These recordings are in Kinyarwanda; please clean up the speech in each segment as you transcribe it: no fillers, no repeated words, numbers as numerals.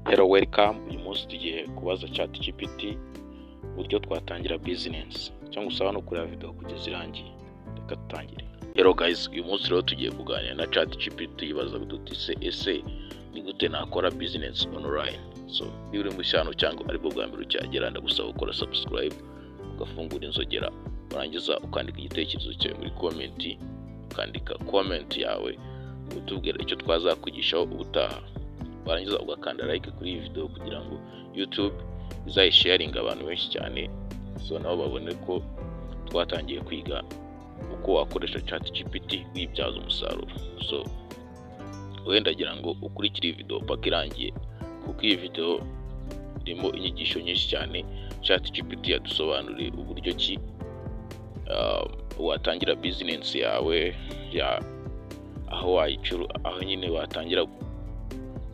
Hello, welcome. Uyu munsi tugiye kubaza ChatGPT uburyo twatangira business, cyangwa usaba no kureba video kugeza irangiye. Reka dutangire. Hello guys, uyu munsi rero tugiye kuganira na ChatGPT, tuyibaza duti: "Se ese ni gute nakora business online?" So niba uri mushya hano cyangwa aribwo bwa mbere ukihagera, ndagusaba gukora subscribe, ugafungura inzogera, warangiza ukandika igitekerezo cyawe muri comment, ukandika comment yawe utubwira icyo twazakwigishaho ubutaha, warangiza ugakanda like kuri iyi video kugira ngo YouTube izayisharinga abantu benshi cyane, so nabo babone ko twatangiye kwiga uko wakoresha ChatGPT wibyaza umusaruro. So wenda ngira ngo ukurikire iyi video paka irangiye, kuko iyi video irimo inyigisho nyinshi cyane. ChatGPT yadusobanuriye uburyo ki watangira business yawe ya aho wayicuru, aho nyine watangira,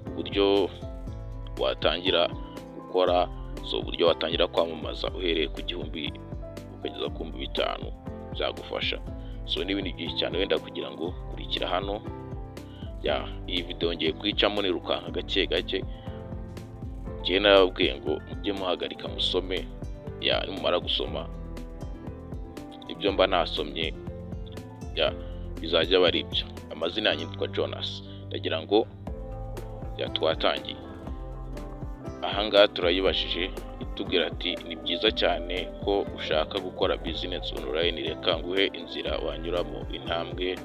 uburyo watangira gukora, so uburyo watangira kwamamaza uhereye ku 1000 ukageza ku 5000 byagufasha, so n'ibindi byinshi cyane. Wenda kugira ngo kurikira hano ya iyi video ngiye kuyicamo nirukanka gake gake. Ngiye narababwiye ngo mujye muhagarika musome, ya nimumara gusoma ibyo mba nasomye, ya bizajya aba ari ibyo. Amazina yanjye yitwa Jonas. Ndagira ngo ya twatangiye. Ahangaha turayibashije, itubwira ati: "Ni byiza cyane ko ushaka gukora business online. Reka nguhe inzira wanyuramo intambwe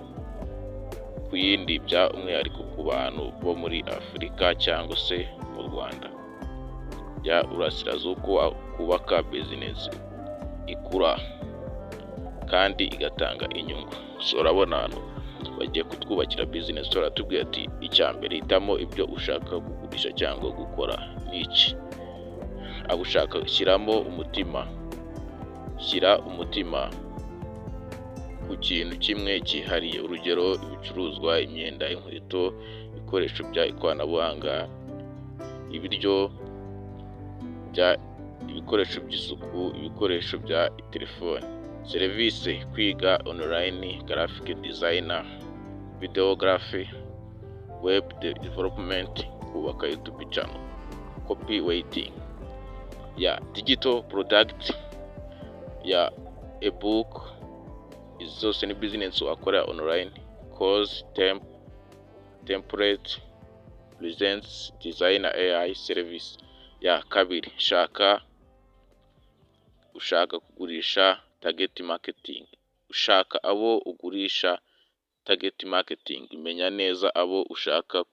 ku yindi, bya umwihariko ku bantu bo muri Afurika cyangwa se mu Rwanda bya urasirazuba, uko wakubaka business ikura kandi igatanga inyungu." So urabona hano bagiye kutwubakira business. Baratubwira ati: "Icya mbere, hitamo ibyo ushaka kugurisha cyangwa gukora." Ni iki abo ushaka? Shyiramo umutima, shyira umutima ku kintu kimwe cyihariye. Urugero: ibicuruzwa, imyenda, inkweto, ibikoresho bya ikoranabuhanga, ibiryo bya ibikoresho by'isuku, ibikoresho bya telefone. Serivisi: kwiga online, graphic designer, videography, web development, kubaka YouTube channel, copywriting ya digital product ya ebook. Izi zose ni business wakorera online. Course template, presents designer, AI service. Ya kabiri, shaka ushaka kugurisha, target marketing. Ushaka abo ugurisha, target marketing. Menya neza abo ushaka.